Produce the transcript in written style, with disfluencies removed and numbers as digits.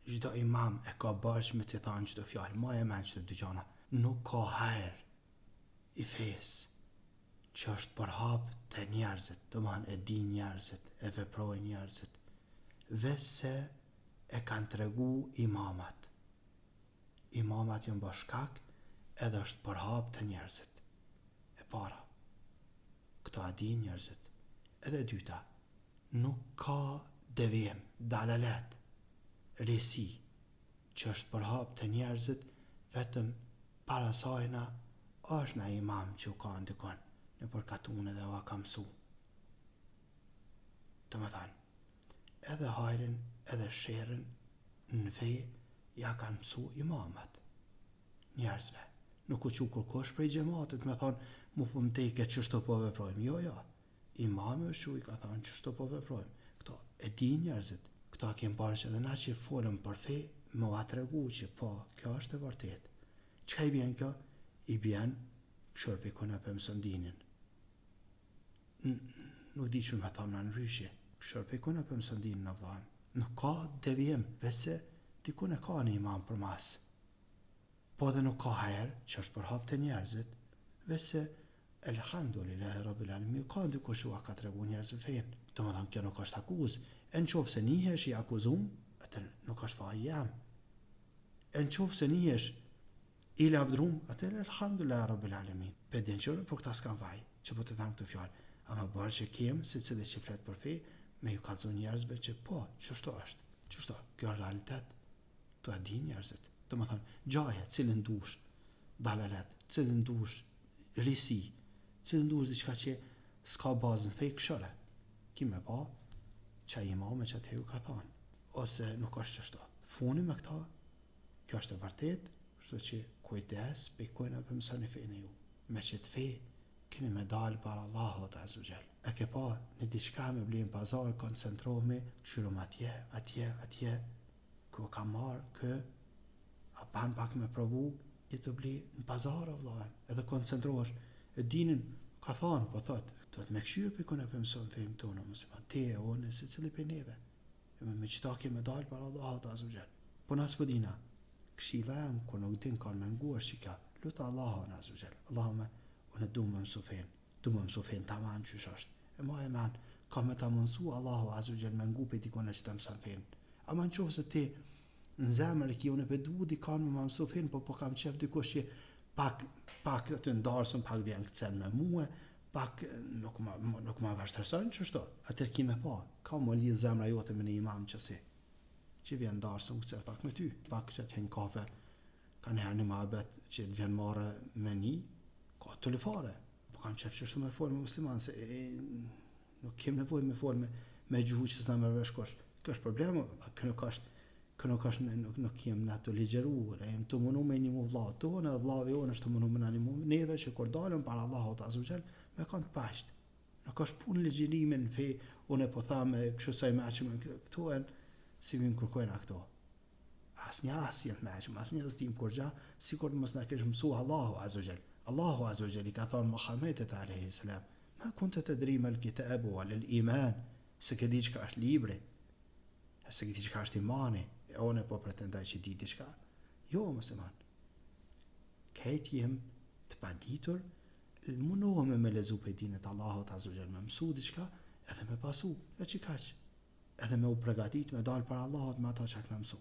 Çdo imam e ka borxh me t'i thanë qëto fjalë, maje men qëto dy gjana. Nuk ka hajr i fesë që është përhap te njerëzit, domethënë e dinë njerëzit, e veprojnë njerëzit, veçse e kanë tregu imamat. Imamat janë bo shkak edhe është përhap te njerëzit. E para, këto a dinë njerëzit. Edhe e dyta, nuk ka devijim, dalalet, risi, që është përhap te njerëzit vetëm para sajna është naj imam që u kanë dikun nëpër katune dhe ua ka mësu. Domethënë, edhe hajrin edhe sherrin në fe ja kanë mësu imamat njerëzve. Nuk u çu kurkush prej xhematit me thonë mu po më teke qështu po veprojmë. Jo, jo. Imami është çu i ka thonë qështu po veprojmë. Këto e dinë njerëzit. Këto e kem parë që edhe na që folëm për fe me ua tregu që po, kjo është e vërtetë. Çka i bjen kjo? I bjen kqyr prej kuna pe mëson dinin. Nuk di qysh me thanë na ndryshe. Kqyr prej kuna pe mëson dinin o vlla. Nuk ka devijim, veçse dikun e ka një imam përmas. Po edhe nuk ka hajër që është përhap te njerëzit, veçse Elhamdulillahi Rabbil Alamin ka dikush që ua ka tregu njerëzve fenë. Domethënë kjo nuk është akuzë. E në qoftë se nihesh i akuzum, atëherë nuk është faji jem. E në qoftë se nihesh i lavdrum, atëherë Elhamdulillahi Rabbil Alamin. Pe din që unë për këta s'kam faj, që po të tham këto fjalë. Ama borxh e kem, secili që flet për fe, me ju kallzu njerëzve që po, qështu është. Qështu, kjo është realitet. Këto e dinë njerëzit. Domethënë, gjaje, cilën dush, dalalet, cilën dush, risi, cilën dush diçka që s'ka bazë në fe, kqyre. Ki me pa, që ai imami që atë ju ka thonë. Ose nuk është qështu. Funi me këta, kjo është e vërtet, kështu që kujdes, pej kujna po mësoni fenë ju. Me qëtë fe, keni me dalë para Allahut Azze ue Xhel. E ke pa, një diçka me ble në pazar, koncentrohemi, kqyrim atje, atje, atje, Ku ka marrë kë a ban pak me provu je tu ble në pazar o vlla edhe koncentrohesh e dinin ka thanë po thot duhet me kqyr prej kuna po mësojmë fenë tonë musliman ti e unë e secili prej neve e me me qëta ke me dalë para Allahut Azze ue Xhel po na s'po dina këshilla jem kur nuk din kanë me ngu është qikjo lute Allahun Azze ue Xhel Allahumme unë du me mësu fenë Du me mësu fenë taman qysh është. E maje men, ka me ta mundësu Allahu Azze ue Xhel me ngu pej dikujna që ta mëson fenë. Ama në qoftë se ti në zemër e ki unë pe du dikan me ma mësu fenë, po po kam qef dikush që pak pak aty në darsëm, pak vjen kcen me mue, pak nuk ma nuk ma vështirëson qështu. Atëherë ki me pa, ka m'u lidh zemra jote me një imam qësi që vjen darsëm kcen pak me ty, pak që të hin kafe, kanjëherë një muhabet që të vjen marre me ni, Ka të fare. Po kam qef qështu me fol me musliman se e, nuk kem nevojë me fol me me gjuhë që s'na merr vesh kush. Kjo është problem, kjo nuk është kjo nuk është nuk nuk jem na tu ligjëru, ne jem tu munu me nimu vllaut tonë, edhe vllau jonë është tu munu me na nimu neve që kur dalim para Allahut Azze ue Xhel, me kanë të paqtë. Nuk është punë ligjërimi në fe, unë po tham e kështu sa i mençëm, këto janë si vin kërkojnë këto. Asnjë as jem të mençëm, asnjë s'dim kurgja, sikur mos na kish mësu Allahu Azze ue Xhel. Allahu Azze ue Xhel i ka thonë Muhammedit alejhi selam, Ma kunte tedri mel kitabu walel iman, s'e ke di çka është libri, e s'e ke di çka është imani, e unë po pretendoj që di diçka. Jo, musliman. Krejt jem të paditur, mundohemi me lexu prej dinit Allahut Azze ue Xhel, me mësu diçka edhe me pasu, e qikaq. Edhe me u pregatit me dalë para Allahut me ato çka kena mësu.